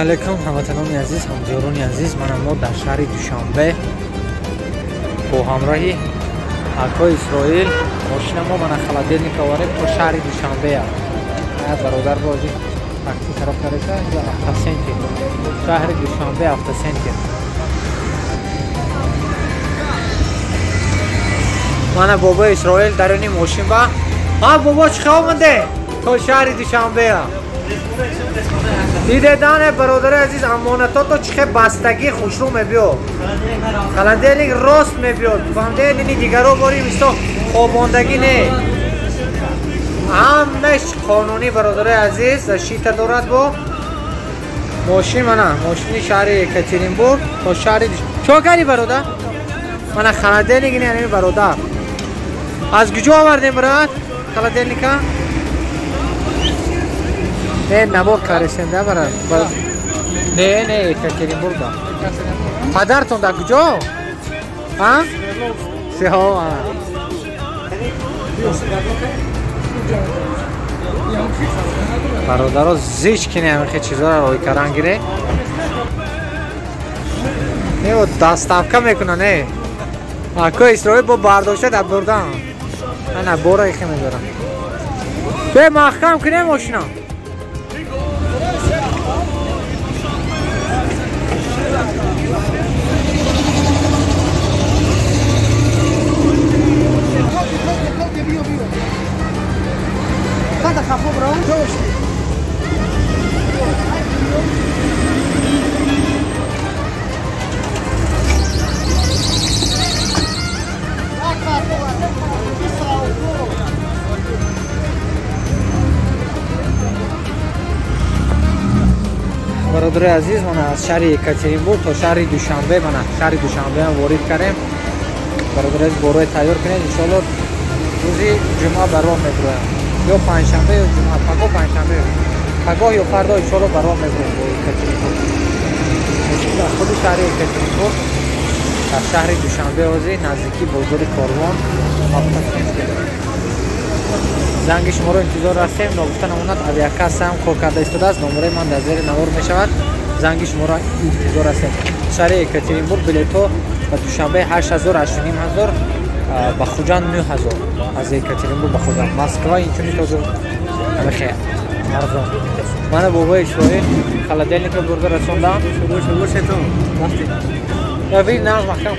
Алейкум, ҳамватанони азиз, ҳамдиёрони азиз, мана мо дар шаҳри Душанбе бо ҳамроҳи акои Исроил мошина мо мана холодильник оварем то шаҳри Душанбе. Бародар бози такси тараф карда, инҷо автоцентр. Шаҳри Душанбе автоцентр. Мана бобои Исроил даруни мошин ба. Ҳа бобо, чӣ хел омаде то шаҳри Душанбе? Диде дане бародари азиз, амонатото чӣ хел бастагӣ хушрӯ мебиёд. Холодильник рост мебиёд. Фаҳмидед, ини дигаро бори мисол хобондагӣ не. Ҳамаш қонунӣ бародари азиз, защита дорад бо мошин. Мана мошини шаҳри Екатеринбург то шаҳри чо кардӣ бародар? Мана холодильник ини ҳамин бародар. Аз куҷо овардем брат холодильника? Не, навор каресем да барад. Не, не, Екатеринбург. Падартон дар куҷо? А? Сеҳо. Бародаро зич кине ҳамин чизоро рой кардан гире. Не, доставка мекунан, не. Ако Исроил бо бардошта дар бурдан. Ана бора ихе мебарам. Бе маҳкам кунем мошина. Бародари азиз, мана аз шаҳри Екатеринбург то шаҳри Душанбе, мана шаҳри Душанбе ҳам ворид кардем. Бародари азиз, борҳои тайёр кунед, иншоалло рӯзи ҷумъа ба роҳ мебироям. Ё панҷшанбе ё ҷумъа, пагоҳ панҷшанбе, пагоҳ ё фардо иншоалло ба роҳ мебироем бо Екатеринбург. Дар худи шаҳри Екатеринбург, дар шаҳри Душанбе ҳозир наздикии бозори Корвон автоцентр. Занги шуморо интизор ҳастем. Ногуфта намонад, авиакасса ҳам кор карда истодааст. Номераи ман дар зери навор мешавад. Занги шуморо интизор ҳастем. Шаҳри Екатеринбург билетҳо ба Душанбе 8000, 8500, ба Хуҷанд 9000. Аз Екатеринбург ба Хуҷанд, Москва инчунин то ҳамихе арзон. Мана бобои Исроил холодильникро бурда расондам. Шумо шетон. Рафи нағз маҳкам.